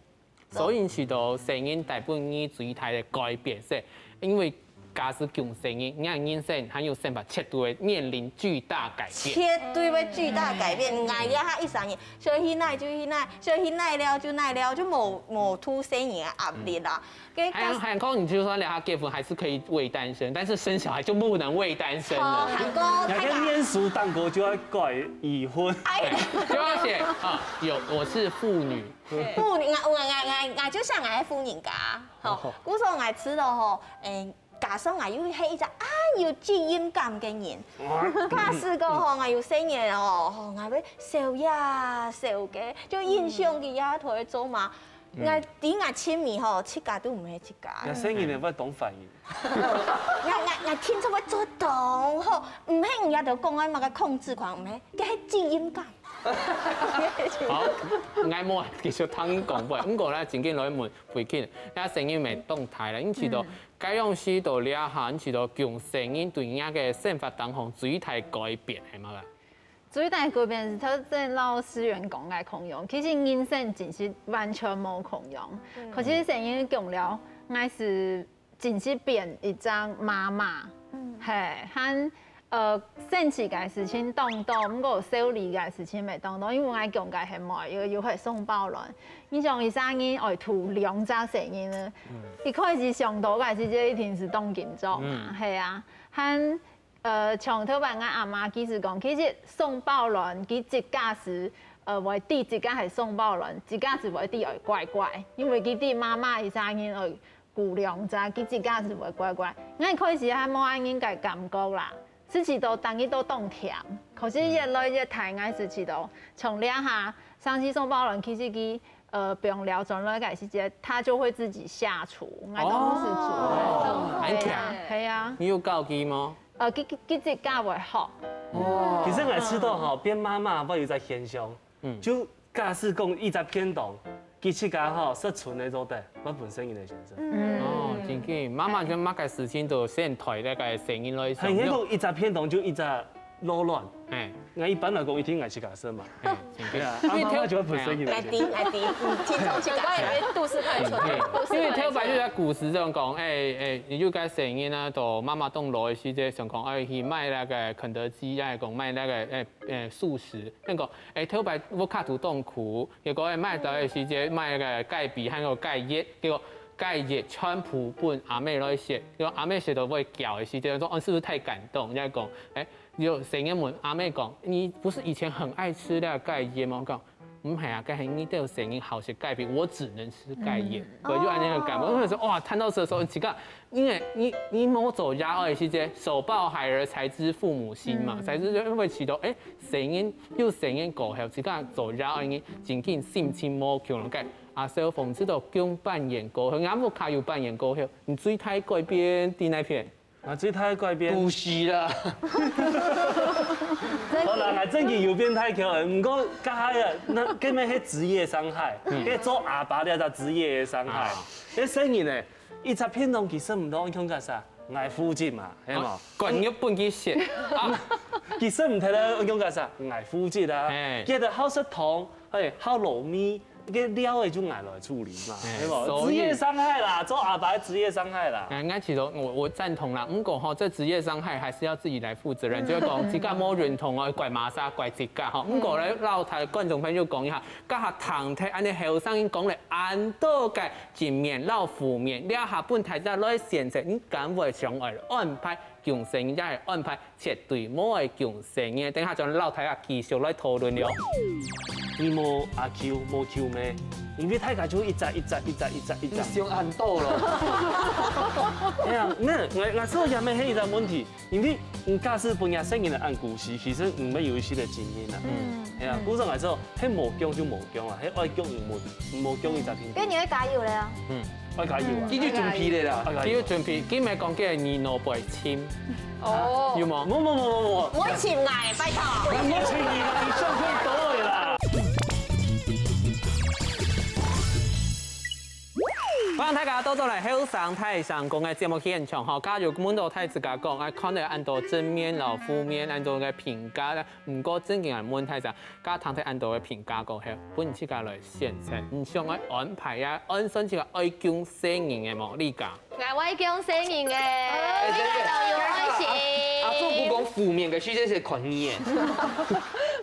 所以你知道細人帶分你最大个改變係，因為假使降細人，你个人生還有生活絕對會面臨巨大改變。絕對會巨大改變。𠊎這下一生人，想去哪就去哪，想去哪尞就哪尞，就無無渡細人个壓力啦。該還還講你就算這下結婚還是可以未單身，但是生小孩就不能未單身了。好，韓國你看念書當高就要改已婚，哎，就要寫啊，有我是婦女，不，𠊎𠊎𠊎𠊎𠊎就想𠊎係婦人家，吼，故所𠊎知道吼，誒，加上𠊎又係一隻恁有責任感个人，假使講吼，𠊎有細人哦，吼，𠊎會少呀少个，就影響佢呀，同佢做嘛。𠊎知𠊎親密吼，自家都毋係自家。那細人呢會當煩人。 𠊎𠊎𠊎聽做會做到吼，毋係人家都講𠊎麼个控制狂，毋係，該係責任感。好，𠊎無繼續聽你講話，毋過咧，正經來問慧卿，這細人乜當大了，你知道，該樣時到這下，你知道降細人對你个生活當中最大改變係麼个？最大改變係頭先老師員講个共樣，其實人生真係完全無共樣。可是細人降了，𠊎係真係變一隻媽媽，係，還呃生氣个事情當多，毋過修理个事情乜當多，因為𠊎降个係妹，又又係送包卵。你想一儕人愛渡兩隻細人呢？一開始想到个時節一定係當緊張嘛，係啊，還 呃，像頭擺𠊎阿媽佢係講，其實送包卵，佢自家係，呃，會知自家係送包卵，自家係會知愛乖乖，因為佢知媽媽一儕人愛顧兩隻，佢自家係會乖乖。𠊎一開始還無恁樣个感覺啦，係知道當佢都當甜，可是越來越大，𠊎係知道，從這下，上次送包卵，其實佢 呃，放料轉來个時節，他就會自己下廚，𠊎都毋係煮。哦，很強。係啊，你有教佢嗎？呃，佢佢佢自家會學。其實𠊎知道吼，變媽媽會有一隻現象，就假使講一隻便當，佢自家吼食剩个做得，會分細人仔先食。哦，正經，媽媽就麼个事情都先代那個細人來想。很多講一隻便當就一隻滷卵，哎，那一般來講一定愛自家食嘛。哎，正經。對啊，阿媽就會分細人仔先食。來滴來滴，嗯，聽眾自家。都市派出因為頭擺就在古時這樣講，哎哎，你就該細人啊，到媽媽當老个時節，想講，哎，去買那個肯德基，哎，講買那個，哎哎，素食，那個，哎，頭擺屋下肚當苦，結果哎買到个時節買那個雞髀，還有雞翼，結果雞翼全部分阿妹來食，結果阿妹食到會叫个時節，說，哦，是不是太感動？人家講，哎，有細人問阿妹講，你不是以前很愛吃那個雞翼嗎？講， 毋係啊，該係你兜細人好食雞髀，我只能吃雞翼，我就恁樣个感覺。我就說哇，談到這个時候，自家，因為你你無做爺哀个時節，手抱孩兒才知父母心嘛，才知因為知道，哎，細人有細人過後，自家做爺哀个，正經心情無共樣个。啊，小鳳知道降半年過後，𠊎屋下有半年過後，你最大改變在哪片？啊，最大个改變。不是啦。好啦，還真个有變態強个，毋過該下啊，該个係職業傷害，該做阿爸這隻職業个傷害。該細人呢，一隻便當佢食毋到，愛仰結煞，愛負責嘛，係無？管你分佢食。佢食毋忒了，愛仰結煞，愛負責啊。佢就好食糖，係，好滷麵， 該料仔就愛來處理嘛，係無？職業傷害啦，做阿爸个職業傷害啦。哎，那其實我我贊同啦，毋過吼，這職業傷害還是要自己來負責任，就係講自家無認同哦，怪麼儕怪自家吼。毋過呢，摎大家觀眾朋友講一下，這下聽忒恁樣後生人講了恁多个正面摎負面，這下分大家來選擇，你敢會想愛安排降細人，也係安排絕對無愛降細人？等下將摎大家繼續來討論了。你無阿舅，無舅姆，因為大家就一隻一隻一隻一隻一隻。你想恁多了。哎呀，那我我說也沒黑的問題，因為你假使分人細人來恁顧惜，其實你們有一些的經驗啊。嗯，哎呀，故所來說，係無降就無降啊，係愛降就無無降一隻天。因為你會加油了啊。嗯。 愛加油啊！佢就準備了啦。愛加油。佢有準備，佢毋係講叫你腦背親。哦。有無？無無無無無。莫親𠊎，拜託。莫親你啦，你想太多了啦。歡迎大家倒轉來後生大聲公个節目現場吼，加油問到大自家講，哎，看到恁多正面摎負面恁多个評價，毋過正經个問大家， 該聽忒恁多个評價過後，分自家來選擇，你想愛安排啊，按算自家愛降細人个無？你講。𠊎會降細人个，哎，你都有愛心。阿祖不講負面个，其實係看你个。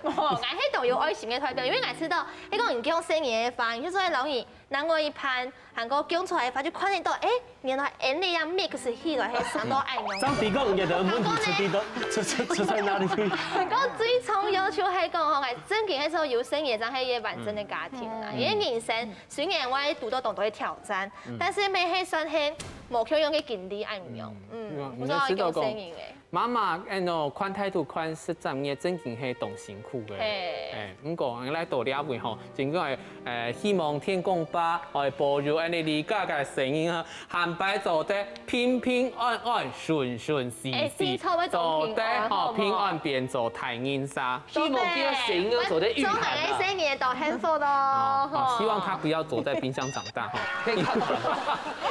無，𠊎係都有愛心个代表，因為𠊎知道，你講你降細人个話，你就做得摎你另外一半 還過降出來个話，就看得到，欸，原來恁樣mix起來係生到恁樣。這樣的確，你的問題出在，出，出，出在哪裡？還過最重要就係講吼，𠊎正經个時候有細人，正係一個完整个家庭啦。嗯。因為人生雖然會堵到當多个挑戰，嗯。但是乜係算係無共樣个經歷恁樣。嗯。嗯，嗯，𠊎想愛降細人个。 媽媽，恁樣看態度、看實在，你正經係當辛苦个。嘿。欸，毋過，來到這位吼，真个，呃，希望天公伯，愛保佑恁樣你家个細人啊，下擺做得平平安安、順順序序，欸，心頭會做平安，做得，吼，好無？平安變做大人儕。希望佢个細人做得遇難啊。祝𠊎个細人都幸福咯，哦，哦，吼。希望他不要躲在冰箱長大，吼。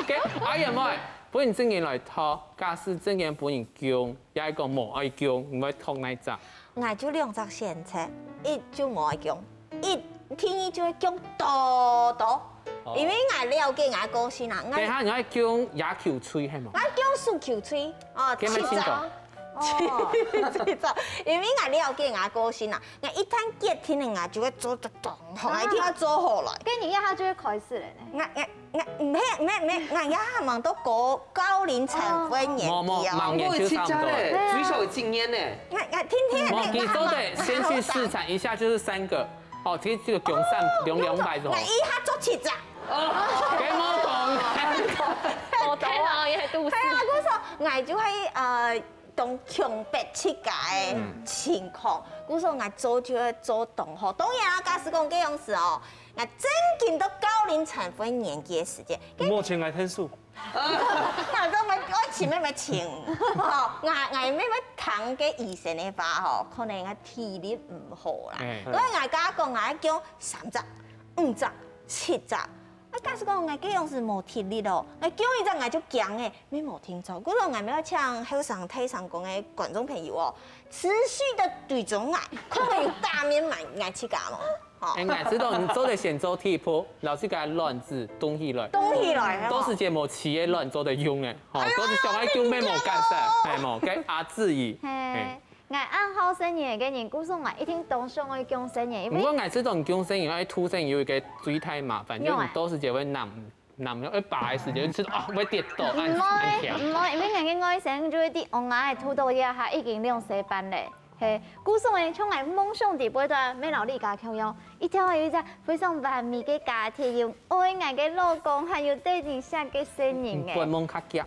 OK，阿燕妹，分你正經來討，假使正經分你降， 也係講無愛降，你會擇哪隻？𠊎就兩隻選擇，一就無愛降，一，第二就係降多多。哦。因為𠊎了解𠊎个個性啊，𠊎等下你愛降野球隊係無？𠊎降手球隊，哦，佢乜清楚。七隻。哦，七隻，因為𠊎了解𠊎个個性啊，𠊎一旦決定了，𠊎就會做得當好，啊。𠊎一定要做好來。該你一下就會開始了呢。𠊎，𠊎 𠊎，毋係，毋係，毋係，𠊎也還吂到高，高齡產婦年紀哦。無，無，吂年就差毋多。對啊。最少有經驗呢。𠊎，𠊎天天無，佢做得先去試產，一下就是三個。哦，其實這個降三，兩，兩擺就好。𠊎一下做七隻。哦，該無講。好多啊，也肚屎。係啊，故所，𠊎就會，呃，當強迫自家个情況，故所，𠊎做就會做當好。當然啊，假使講這樣子哦，𠊎正經到高齡產婦年紀个時節，目前𠊎天數。 𠊎講𠊎愛請乜乜請，吼，𠊎，𠊎乜乜聽該醫生个話吼，可能𠊎體力毋好啦。欸。所以𠊎家講𠊎降三隻、五隻、七隻。啊，假使講𠊎該樣時無體力咯，𠊎降一隻𠊎就驚欸，乜無定著。故所𠊎乜愛請後生大聲公个觀眾朋友哦，持續个追蹤𠊎，看看有打面𠊎，𠊎自家無。 哦。欸，𠊎知道你做得先做第一步，摎自家卵子凍起來。凍起來，哦。到時節無試个卵做得用欸，吼，哎喲，到時想愛用乜無結煞，哎，無，該阿志怡，嘿，嘿。𠊎恁好細人个人，故所𠊎一定當想愛降細人，因為毋過𠊎知道你降細人，愛渡細人有一個最大麻煩，就係你到時節會揇 男人一把个時間，就知道啊，會跌倒，毋會，恁，恁跳。毋會，因為人个外甥就會知，哦，𠊎个肚肚這下已經兩歲半咧。嘿，故所呢，像𠊎夢想底背段，乜摎你家共樣，一定愛有一隻非常完美个家庭，有愛𠊎个老公，還有對你惜个細人欸。嗯，發夢較遽。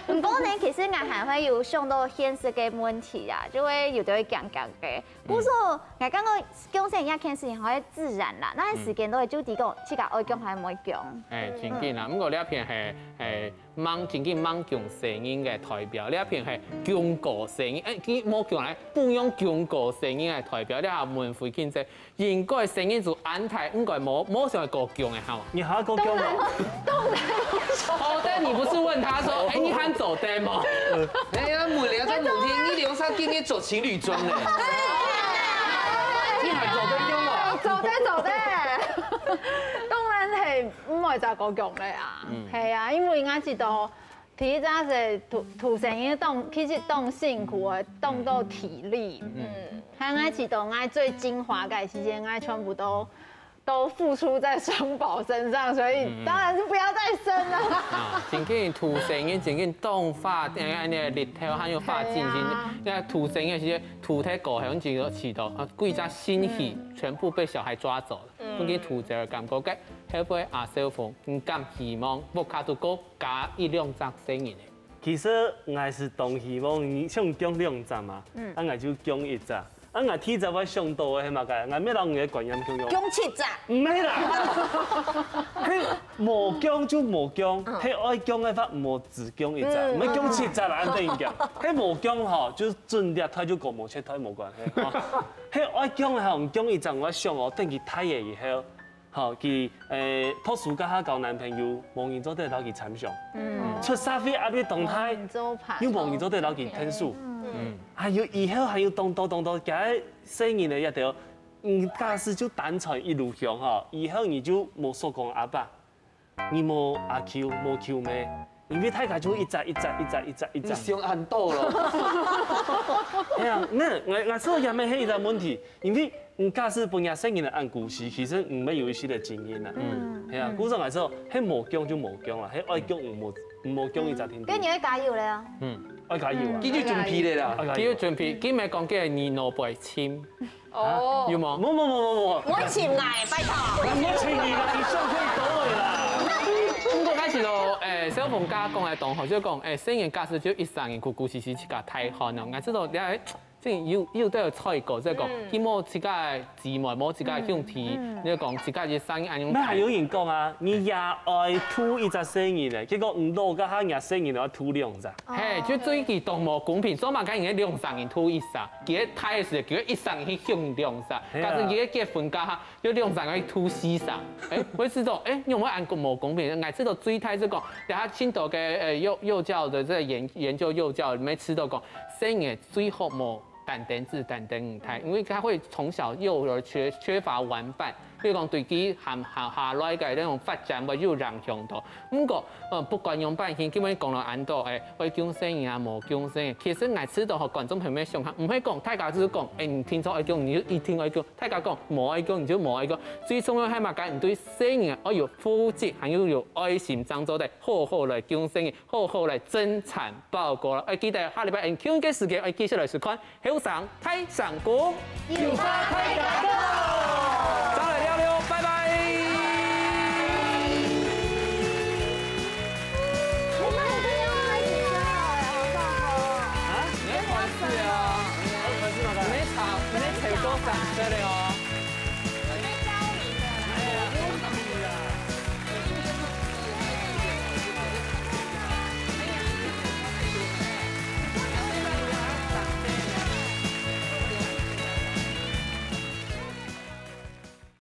毋過呢，其實𠊎還會有想到現實个問題啊，就會有兜會驚驚个。故所，𠊎感覺降細人這件事情還會自然啦，該時間都會就知講，自家愛降還係毋愛降。哎，真緊啊！毋過這片係，係，吂，真緊吂降細人个代表，這片係降過細人，哎，佢無降來，不用降過細人个代表，這下問題經濟 應該細人就恁大，應該無，無想過降个吼。你還過降無？當然，當然。哦，但你不是問他說，哎，你還做得無？哎呀，問了再問天，你兩儕今日著情侶裝呢？你還做得降無？做得，做得。當然係毋會再過降个啊。嗯。係啊，因為𠊎知道 第一隻係渡，渡細人當，其實當辛苦个，當多體力。嗯，嗯。還𠊎知道𠊎最精華个時間，𠊎全部都，都付出在雙寶身上，所以當然是不要再生了。啊，真緊渡細人，真緊當花，哎，恁呢日頭還有花真心，係啊。該渡細人个時間，渡忒過後，你就知道，啊，歸隻心血全部被小孩抓走了，嗯。分佢渡走个感覺，該後尾阿小鳳，你敢希望屋下都過 加一兩隻細人呢？其實𠊎係當希望，你想降兩隻嘛，嗯。啊，𠊎就降一隻。啊，𠊎第一隻會想到个係麼个？𠊎乜摎你个觀念共樣。降七隻。毋係啦，係無降就無降，嗯。係愛降个話，無只降一隻，嗯。毋係降七隻啦，恁樣講。係無降吼，就準這代就過無，這代無關係。吼。係愛降个吼，降一隻，𠊎想哦，等佢大个以後， 好，佢，誒，讀書該下交男朋友，無人做得摎佢參詳。嗯。出社會壓力當大，無人做伴，又無人做得�ľa佢𢯭手。嗯。還有以後還有當多當多，該細人仔這兜，嗯，假使就單傳一路向吼，以後你就無所講阿爸，你無阿舅，無舅姆， 因為大家就一隻一隻一隻一隻一隻。你想恁多咯。係啊，那𠊎𠊎說也沒黑的問題，因為你假使分人細人仔恁顧惜，其實你沒有一些的經驗啊。嗯。係啊，故所𠊎說，係無降就無降啊，係愛降無無降一隻天地。該你愛加油了啊！嗯，愛加油啊！佢就準備了啦。愛加油。佢有準備，佢毋係講个你腦背清。 哦。有無？無無無無無。莫請𠊎，拜託。莫請你啦，你上太多了啦。毋過開始咯，誒，小鳳家講來當好，就講，誒，細人假使就一生人苦苦兮兮自家大漢哦，𠊎知道你還，這有有都有菜過，就講，嗯。佢無自家个姊妹，無自家个兄弟，嗯。你就講自家一生人恁樣大。那還有人講啊，你也愛渡一隻細人仔，結果你老該下，人細人仔愛渡兩隻。 嘿，就對佢當無公平，所以嘛，該人兩儕人渡一儕，佢个大个時，佢个一儕人去享兩儕，係啊。假使佢个結婚該下，就兩儕人去渡四儕。誒，𠊎知道，誒，你有無恁个無公平？𠊎知道最大就講，這下盡多个，誒，幼幼教的這个研研究幼教裡面知道講，細人最好無單單子單單母胎，因為他會從小幼兒缺缺乏玩伴， 比如講對佢下下下來个那種發展會有影響到。毋過，呃，不管樣般形，今晡日講了恁多，誒，愛降細人啊，無降細人。其實𠊎知道吼，觀眾朋友想下，毋會講，大家就是講，誒，你聽說愛降，你就一定愛降；大家講無愛降，你就無愛降。最重要係嘛，該你對細人愛有負責，還有有愛心，正做得好好來降細人，好好來增產報國了。愛記得下禮拜恁樣个時間，愛繼續來收看。 後生大聲公，有話大家講，再來尞尞，拜拜。啊？你要開始啊？你要唱，你要唱歌三十了哦。